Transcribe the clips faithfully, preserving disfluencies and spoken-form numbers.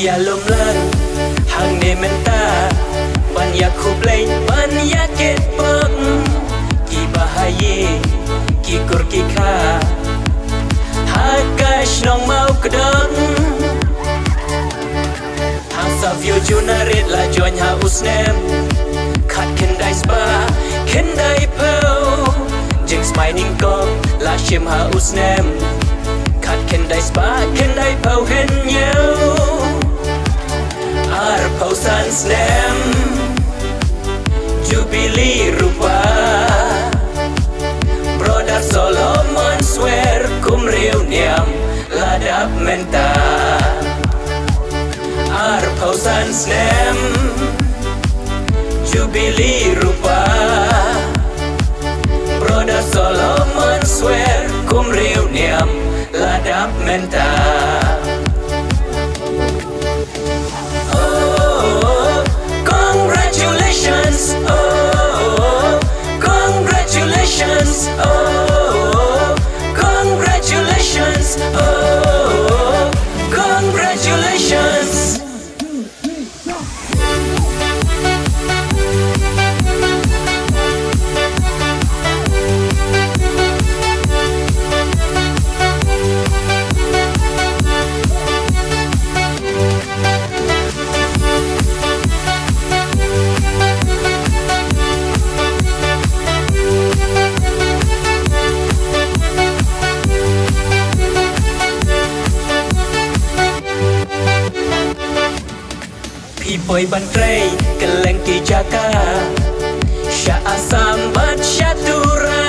Ïalum lang hangne mynta ban ïa khublei ban ïa kitbok kiba ha ïing ki kur ki kha ha ka shnong Mawkdong. Hangta view juna rit la join ha u snem khatkhyndai spah khyndaiphew. Jingsmai nyngkong la shim ha u snem khatkhyndai spah khyndaiphew hynñiew. Arphew san snem Jubilee rupa, Brother Solomon Swer kum riewniam la dap mynta. Arphew san snem Jubilee rupa, Brother Solomon Swer kum riewniam la dap mynta. Oh, congratulations. Oh, congratulations. Oh, congratulations. Oh, congratulations. Phi poi ban trei kylleng ki jaka sha Assam bad sha Tura,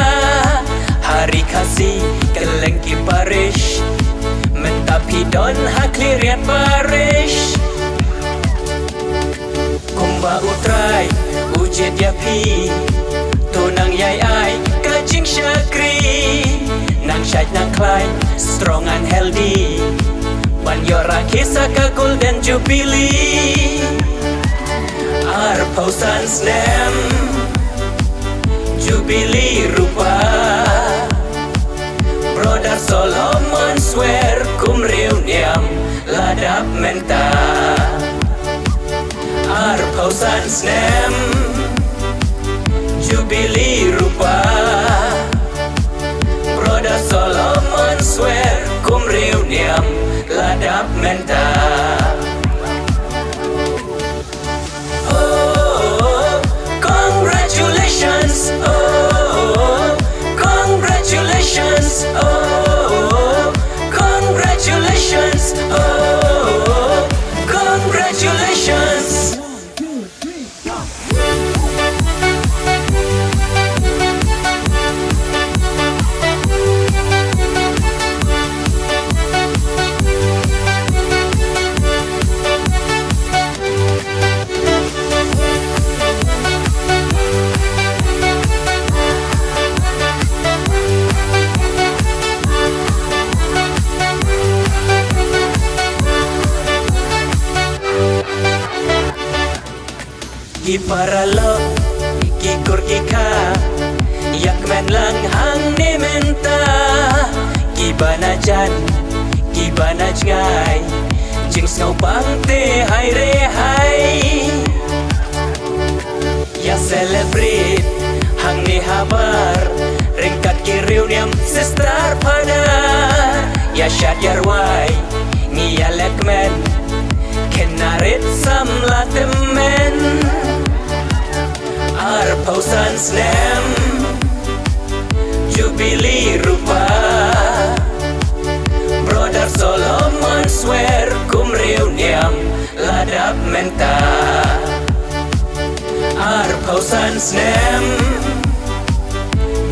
ha Ri Khasi kylleng ki parish. Mynta phi don ha Khliehriat parish. Kumba U Trai u jied ïa phi, to nang ïai ai ka jingshakri, nang shait nang khlaiñ, strong and healthy, ban ïoh rakhe sa ka Golden Jubilee. Arphew san snem Jubilee rupa, Brother Solomon Swer kum riewniam la dap mynta. Arphew san snem Jubilee rupa, Brother Solomon Swer kum riewniam la dap mynta. Oh, congratulations. Oh, congratulations. Oh, congratulations. Oh, congratulations. Ki paralok, ki kur ki kha, ïa kmen lang hangne mynta. Kiba na jan, kiba na jngai, jingsngewbang te hai re hai. Ïa celebrate hangne habar, ryngkat ki riewniam sister father. Ïa shad ïa rwai, ngi ïa leh kmen, khynnah rit samla tymmen. Arphew san snem Jubilee rupa, Brother Solomon Swer kum riewniam la dap mynta. Arphew san snem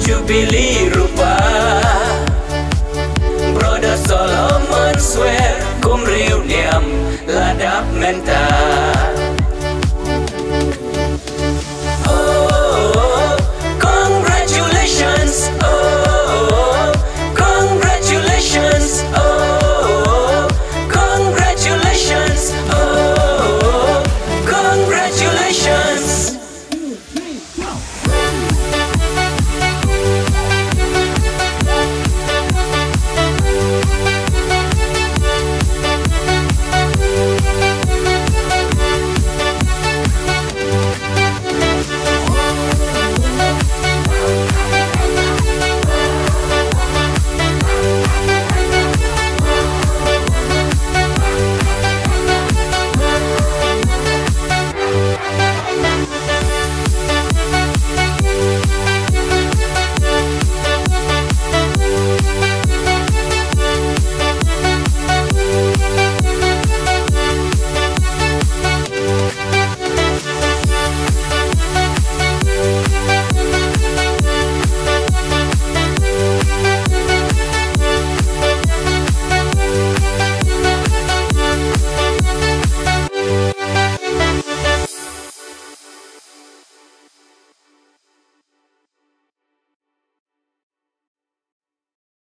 Jubilee rupa, Brother Solomon Swer kum riewniam la dap mynta.